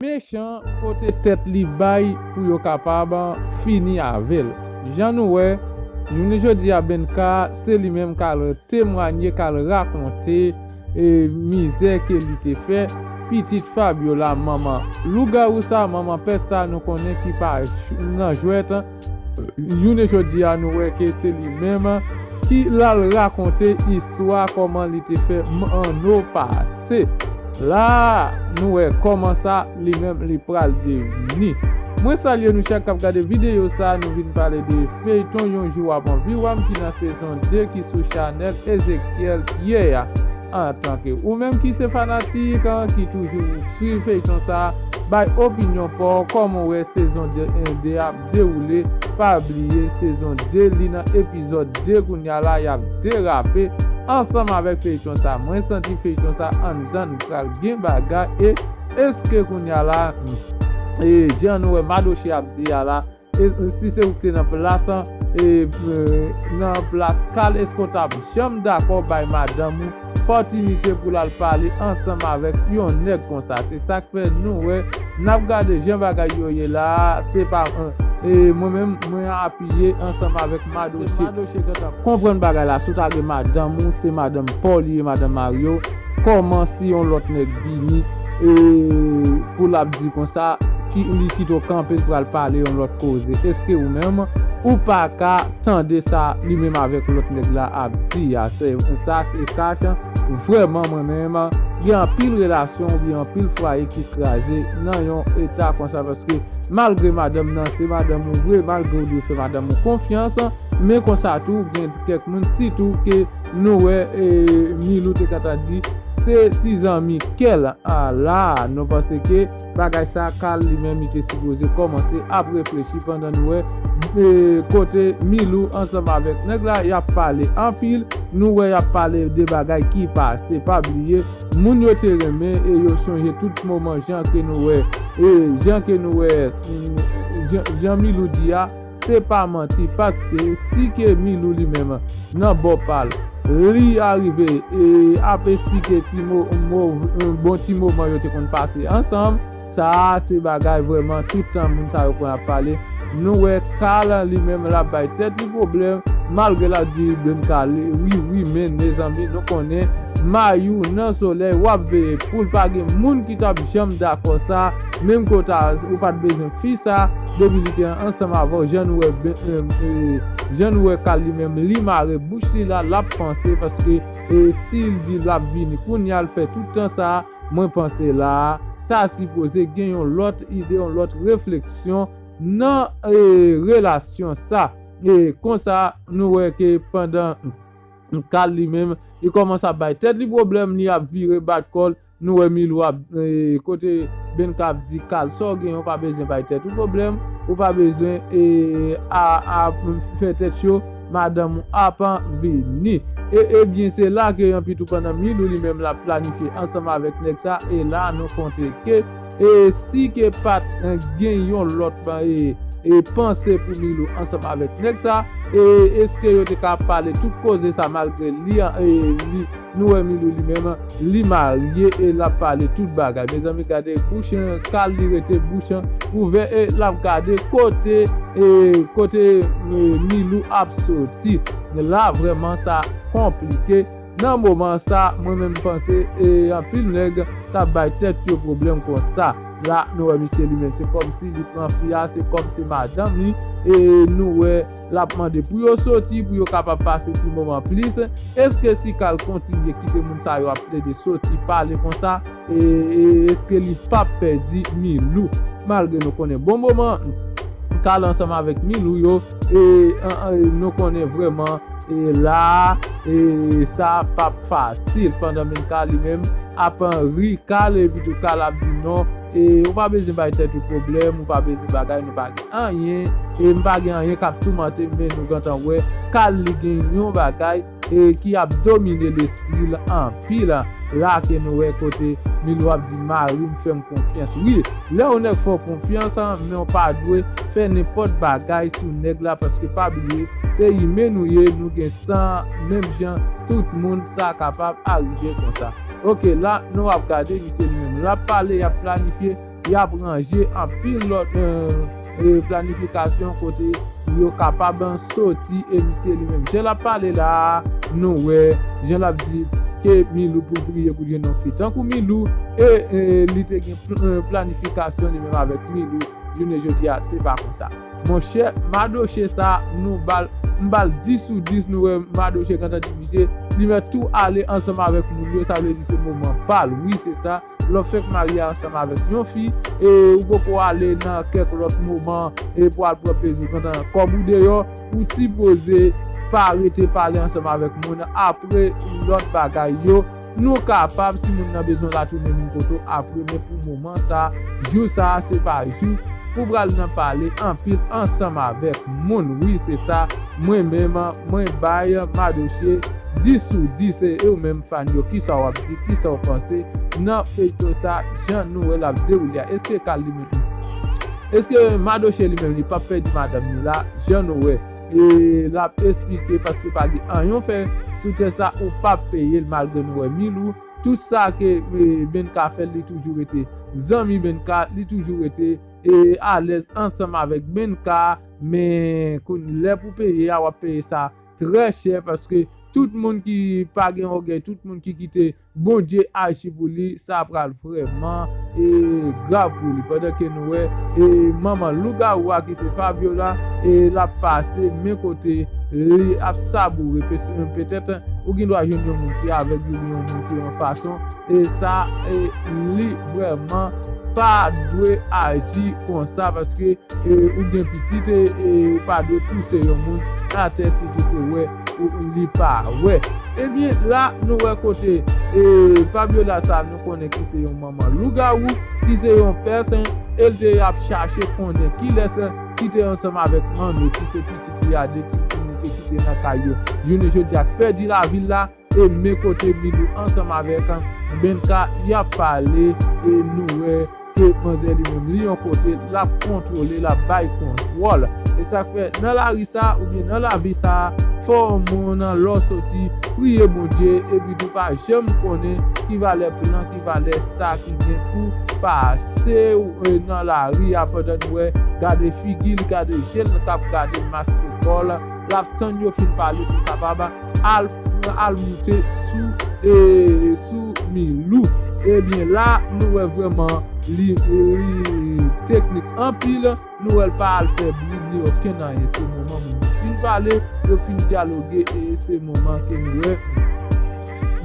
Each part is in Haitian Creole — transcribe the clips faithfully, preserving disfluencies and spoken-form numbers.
mechan pote tèt li bay pou yo kapab fini avè l. Jan nou wè, jounen jodi a Benka se li menm k al temwanye, k al rakonte e mizè ke li te fè pitit Fabiola, manman lougawou sa, manman pès sa, nou konnen ki pa ch- nan jwèt. Jounen jodi a nou wè ke se li menm ki l al rakonte istwa kòman li te fè manno pase. La nou wè kòman sa li menm li pral devni. Mwen salye nou chak k ap gade videyo sa, nou vin pale de feyton Yon Jou W ap Anvi W a m ki nan sezon de ki sou chanèl Ezekiel Pierre a. Antanke ou menm ki se fanatik ki toujou swiv feyton sa, bay opinyon pa w kòman w wè sezon de ap dewoule. Pa bliye sezon de li nan epizòd de kounya la y ap derape ansanm avèk feyton sa. Mwen santi feyton sa anndan l pral gen bagay e èske kounya la e jan nou wè Madoche ap di a la, e, si se ou ki te nan plas an, e, e, nan plas Kal, èske w t ap janm dakò bay madanm ou pòtinite pou l al pale ansanm avèk yon nèg konsa? Se sa k fè nou wè n ap gade jan bagay yo ye la a, se pa e, mwen menm mwen apiye ansanm avèk Madoche. Konprann bagay la, si w ta gen madanm ou, se madanm pa w li ye, madanm mari w, kòman si yon lòt nèg vini e pou l ap di konsa ki li kite w kanpe l pral pale yon lòt koze? Èske ou menm ou pa ka tande sa li menm avèk lòt nèg la ap di a? Se sa se kach. Vrèman mwen menm gen anpil relasyon oubyen anpil fwaye ki kraze nan yon eta konsa paske malgre madanm nan se madanm ou vre, malgre ou dwe fè madanm ou konfyans, men konsa tou gen kèk moun sitou ke nou wè e, Milou te ka ta di se ti zanmi kè l a la. Nou panse ke bagay sa Kal li menm li te sipoze kòmanse ap reflechi pandan nou wè e, kote Milou ansanm avèk nèg la y ap pale anpil, nou wè y ap pale de bagay ki pase. Pa bliye moun yo te renmen e yo chonje tout moman jan ke nou wè e, jan ke nou wè mm, jan, jan Milou di a, se pa manti, paske si ke Milou li menm nan bò pa l, li arive e ap esplike ti mo, mo, bon ti moman yo te konn pase ansanm, sa a se bagay vrèman tout tan moun sa yo konn ap pale. Nou wè Kal li menm l ap bay tèt li pwoblèm, malgre l ap di Benka wi wi men mezanmi nou konnen Mayou nan solèy w ap veye pou l pa gen moun ki t ap janm dakò sa, menm ke w ta ou pa t bezwen fi sa depi li te ansanm avè w, jan nou wè jan nou wè Kal li menm li mare bouch li la, l ap panse paske e si l di l ap vini kounya l fè tout tan sa, mwen panse la a ta sipoze gen yon lòt ide, yon lòt refleksyon nan e, relasyon sa. E konsa nou wè ke pandan Kal li menm li kòmanse ap bay tèt li pwoblèm, li ap vire bat kò l, nou wè Milou ap e, kote Benka ap di Kal sa w gen, ou pa bezwen bay tèt ou pwoblèm, ou pa bezwen e, a, a fè tèt cho, madanm ou ap vini. E ebyen se la ke anpitou pandan Milou li menm l ap planifye ansanm avèk nèg sa e la nou konte ke e si ke pa t gen yon lòt e, e panse pou Milou ansanm avèk nèg sa e èske yo te ka pale tout koze sa malgre li e, li nou wè Milou li menm li marye e l ap pale tout bagay. Mezanmi gade bouch Kal li rete bouch ouvè e l ap gade kote e kote e, Milou ap soti. La vrèman sa konplike. Nan moman sa mwen menm panse e anpil nèg t ap bay tèt yo pwoblèm konsa. La nou wè misye li menm se kòmsi li pran fi a se kòm se madanm li e nou wè l ap mande pou yo soti pou yo kapab pase ti moman plis. Èske si Kal kontinye kite moun sa yo ap plede soti pale konsa e, e èske li p ap pèdi Milou? Malgre nou konnen bon moman Kal ansanm avèk Milou yo e, e, e nou konnen vrèman e la e sa p ap fasil pandan menm Kal li menm ap ri Kal epi tou Kal ap di non e ou pa bezwen bay tèt ou pwoblèm, ou pa bezwen bagay, nou pa gen anyen e m pa gen anyen k ap toumante m, men nou gentan wè Kal li gen yon bagay e ki ap domine lespri l anpil. La ke nou wè kote Milou ap di mari m fè m konfyans. Wi, lè yon nèg fè w konfyans men w pa dwe fè nenpòt bagay sou nèg la paske pa bliye se imen nou ye, nou gen san menm jan tout moun, sa kapab arive konsa. Oke la nou ap gade misye li menm l ap pale, y ap planifye y ap ranje anpil lòt, eh, eh, planifikasyon kote yo kapab soti e misye li menm. Jan l ap pale la a, nou wè, jan l ap di ke Milou pou l priye pou l jwenn yon fi tankou Milou, e, e li te gen pl-, eh, planifikasyon li menm avèk Milou, jounen jodi a, se pa konsa. Monchè, Madoche sa, nou ba l, m ba l dis sou dis, nou wè Madoche gentan di misye, li mèt tou ale ansanm avèk moun yo, sa vle di se moman pa l, wi, se sa. Lè w fèk marye ansanm avèk yon fi, e ou poko ale nan kèk lòt moman, e pou al pran plezi w kontan kòb ou deyò, ou sipoze pa rete pale ansanm avèk moun apre lòt bagay yo. Nou kapab, si moun nan bezwen, la tounen vin kote w apre, men pou moman sa, jou sa, se pa jou pou pral nan pale anpil ansanm avèk moun. Wi, se sa, mwen menm, mwen bay Madoche dis sou dis, e ou menm fan yo, kisa w ap di, kisa w panse nan feyton sa, jan nou wè l ap dewoule a? Èske Kal li menm, èske Madoche li menm li p ap pèdi madanm li la, jan nou wè, e l ap esplike, paske pa gen anyen w fè sou tè sa, ou p ap peye l, malgre nou wè Milou, tout sa ke, e, Benka fè l, li toujou rete zanmi Benka, li toujou rete, e, alèz ansanm avèk Benka, men kounye lè pou peye a, w ap peye sa trè chè, paske tout moun ki pa gen ògèy, tout moun ki kite Bondye aji pou li, sa pral vrèman, e, grav pou li. Pandan ke nou wè, e, manman lougawou a ki se Fabiola, e, l ap pase men kote li ap saboure. Pe-, petèt, ou gen dwa jwenn yon moun ki avèg ou, yon moun ki yon fason, e sa, e, li vrèman pa dwe aji konsa, paske, e, ou gen pitit, e, e ou pa dwe pouse yon moun atè, sitou se wè ou, li pa wè. Ebyen, la, nou wè kote, e, Fabiola sa, nou konnen ki se yon manman lougawou, ki se yon pès, e l te ap chache konnen kilès ki te ansanm avèk Manno, ki se pitit li a, de ti moun li te kite nan kay yo. Jounen jodi a, k pèdi lavi l la, e men kote Milou ansanm avèk Benka, y ap pale, e nou wè ke manzè li menm, li yon kote, l ap kontwole, l ap bay kontwòl. E sa k fè, nan lari sa, oubyen nan lavi sa, fò yon moun, lè w soti, priye Bondye, epi tou pa janm konnen ki valè plan, ki valè sa ki gen pou pase w, e, nan lari a, pandan nou wè, gade figi l, gade je l k ap gade maske kò l, l ap tann yo fin pale pou kapab al, al moute sou, e, sou Milou. Ebyen, la, nou wè vrèman li, li teknik anpil. Nou wè l pa al fè bri ni okenn anyen. Se moman moun yo fin pale, yo fin dyaloge, e se moman ke nou wè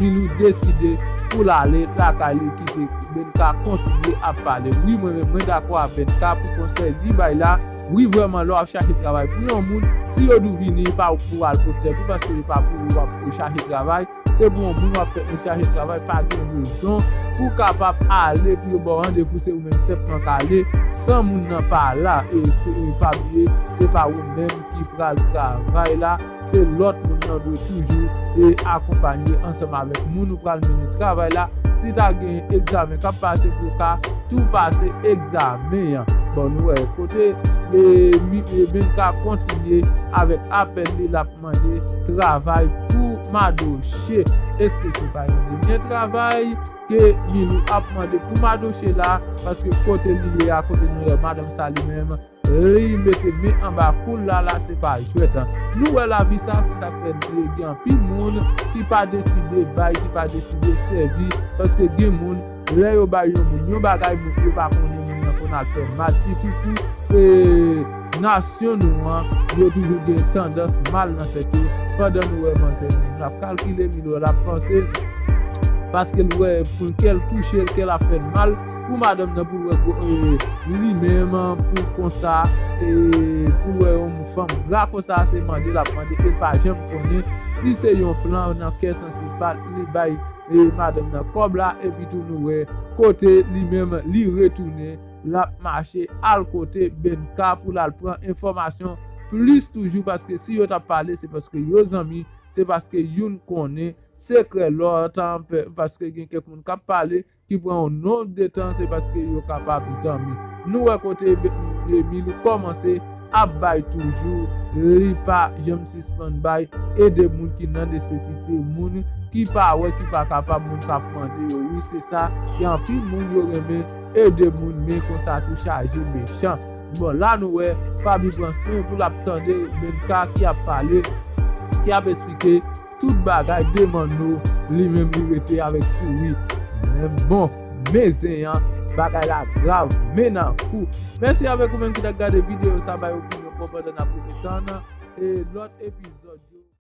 Milou deside pou l ale lakay li, kite Benka kontinye ap pale. Wi, mwen menm, mwen dakò ak Benka pou konsèy li bay la. Wi, vrèman, lè w ap chache travay pou yon moun, si yo di w vini, pa pou w al pot tèt ou, paske se pa pou w ap chache travay, se pou yon moun w ap fè yon chache travay, pa gen rezon pou w kapab ale, pou yo ba w randevou, se ou menm senpman k ale, san moun nan pa la, e se, e pa bliye, se pa ou menm ki pral travay la, se lòt moun nan dwe toujou, e, akonpanye ansanm avèk moun ou pral mennen travay la. Si ta gen egzamen k ap pase, pou yo ka tou pase egzamen an. Bon, nou wè kote, e, mi, e, Benka kontinye avèk apèl li, l ap mande travay pou Madoche. Èske se pa yon dènye travay ke Milou ap mande pou Madoche la? Paske kote li ye a, kote nou wè madanm sa li menm, li mete men anba kou l la, la se pa jwèt. Nou wè lavi sa, se sa k fè gen anpil moun ki pa deside bay, ki pa deside sèvi, paske gen moun, lè yo bay yon moun yon bagay, moun yo pa konnen moun nan konn al fè mal, sitou pou, e, nasyon nou an, yo toujou gen tandans mal nan tèt yo, pandan nou wè manzè nou, l ap kalkile Milou, l ap panse, paske l wè pou kè l touche l, kè l ap fè l mal, pou madanm nan, pou l wè gwo, e, li menm, pou konsa, e, pou l wè yon fanm gra konsa, se mande l ap mande, e l pa janm konnen si se yon plan nan kè santi pa l, li bay, e, madanm nan kòb la, epi tou nou wè kote li menm, li retounen, l ap mache al kote Benka pou l al pran enfòmasyon plis toujou, paske si yo t ap pale, se paske yo zanmi, se paske youn konnen sekrè lòt, an, pe-, paske gen kèk moun k ap pale, ki pran yon nonb de tan, se paske yo kapab zanmi. Nou wè kote Be-, Milou kòmanse ap bay toujou, li pa janm sispann bay, ede moun ki nan nesesite, moun ki pa wè, ki pa kapab, moun k ap mande yo. Wi, se sa, gen anpil moun yo renmen ede moun, men konsa tou chaje mechan. Bon, la nou wè, Faby pran swen pou l ap tande Benka ki ap pale, ki ap esplike tout bagay de Manno, li menm li rete avèk souri. Men bon, men zen an, bagay la grav, men nan kou. Mèsi avèk ou menm ki t ap gade videyo sa, bay opinyon kòmandan n ap rete tann e lòt epizòd yo.